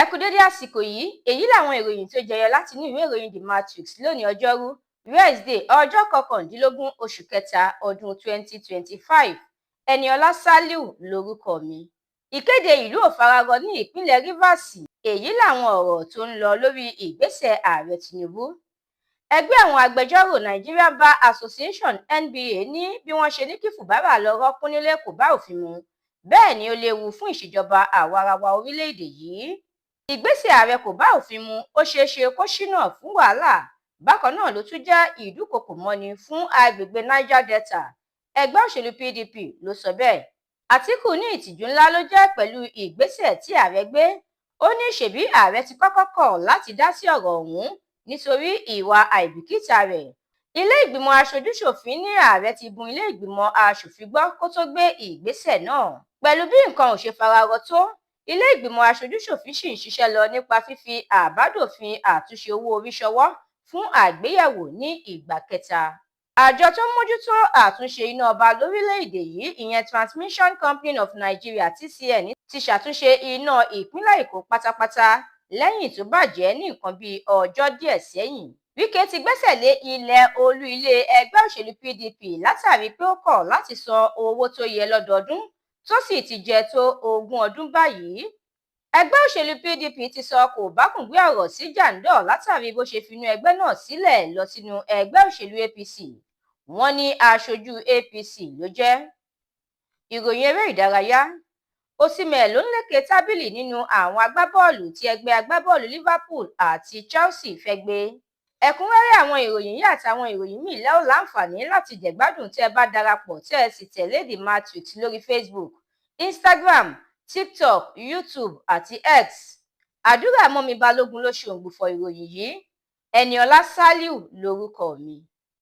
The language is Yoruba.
Ẹ kú dédé àsìkò yìí. Èyí làwọn ìròyìn tó jẹyọ látinú ìwé ìròyìn The Matrix lónìí, Ọjọ́rú Wednesday, ọjọ́ 19 oṣù kẹta ọdún 2025. Eniola Saliu lórúkọ mi. Ìkéde ìlú ò fararọ ní ìpínlẹ̀ Rivers. Èyí làwọn ọ̀rọ̀ tó ń lọ lórí ìgbésẹ̀ Ààrẹ Tinubu. Ẹgbẹ́ àwọn agbẹjọ́rò Nigerian Bar Association, NBA, ní bí wọ́n ṣe ní kí Fubara lọ rọ́ọ̀kùn nílé kò bá òfin mu, bẹ́ẹ̀ ni ó léwu fún ìṣèjọba àwaarawa orílẹ̀-èdè yìí. Ìgbésẹ̀ ààrẹ kò bá òfin mu, ó ṣeé ṣe kó ṣínà fún wàhálà. Bákan náà ló tún jẹ́ ìdúnkookò mọ́ni fún àgbègbè Niger Delta. Ẹgbẹ́ òṣèlú PDP ló sọ bẹ́ẹ̀. Àtìkù ní ìtìjú ńlá ló jẹ́ pẹ̀lú ìgbésẹ̀ tí ààrẹ gbé. Ó ní ṣebí ààrẹ ti kọ́kọ́ kọ̀ láti dá sí ọ̀rọ̀ ọ̀hún nítorí ìwà àìbìkítà rẹ̀. Ilé ìgbìmọ̀ aṣojúṣòfin ní ààrẹ ti bun ilé ìgbìmọ̀ aṣòfin gbọ́ kó tó gbé ìgbésẹ̀ náà. Pẹ̀lú bí nǹkan ò ṣe fararọ tó, ilé ìgbìmọ̀ aṣojúṣòfin ṣì ń ṣiṣẹ́ lọ nípa fífi àbádòfin àtúnṣe owó orí ṣọwọ́ fún àgbéyẹ̀wò ní ìgbà kẹta. Àjọ tó ń mójútó àtúnṣe iná ọba lórílẹ̀-èdè yìí, ìyẹn Transmission Company of Nigeria, TCN, ti ṣàtúnṣe iná ìpínlẹ̀ Èkó pátápátá lẹ́yìn tó bàjẹ́ ní nǹkan bíi ọjọ́ díẹ̀ sẹ́yìn. Wike ti gbẹ́sẹ̀ lé ilẹ̀ olú ilé ẹgbẹ́ òṣèlú PDP látàrí pé ó kọ̀ láti san owó tó yẹ lọ́dọọdún, tó sì ti jẹ tó 20 ọdún báyìí. Ẹgbẹ́ òṣèlú PDP ti sọ kòbákùngbé ọ̀rọ̀ sí Jandor látàrí bó ṣe finú ẹgbẹ́ náà sílẹ̀ lọ sínú ẹgbẹ́ òṣèlú APC. Wọ́n ní aṣojú APC ló jẹ́. Ìròyìn eré ìdárayá: Osimhen ló ń lékè tábìlì nínú àwọn agbábọ́ọ̀lù tí ẹgbẹ́ agbábọ́ọ̀lù Liverpool àti Chelsea fẹ́ gbé. Ẹ̀kúnrẹ́rẹ́ àwọn ìròyìn yìí àtàwọn ìròyìn míì lẹ́ ó láǹfààní láti jẹ̀gbádùn tẹ́ ẹ bá darapọ̀ tẹ́ ẹ sì tẹ̀lé The Matrix lórí Facebook, Instagram, TikTok, YouTube àti X. Àdúrà mọ́mi Balógun ló ṣe òǹgbùfọ̀ ìròyìn yìí. Eniola Saliu lórúkọ mi.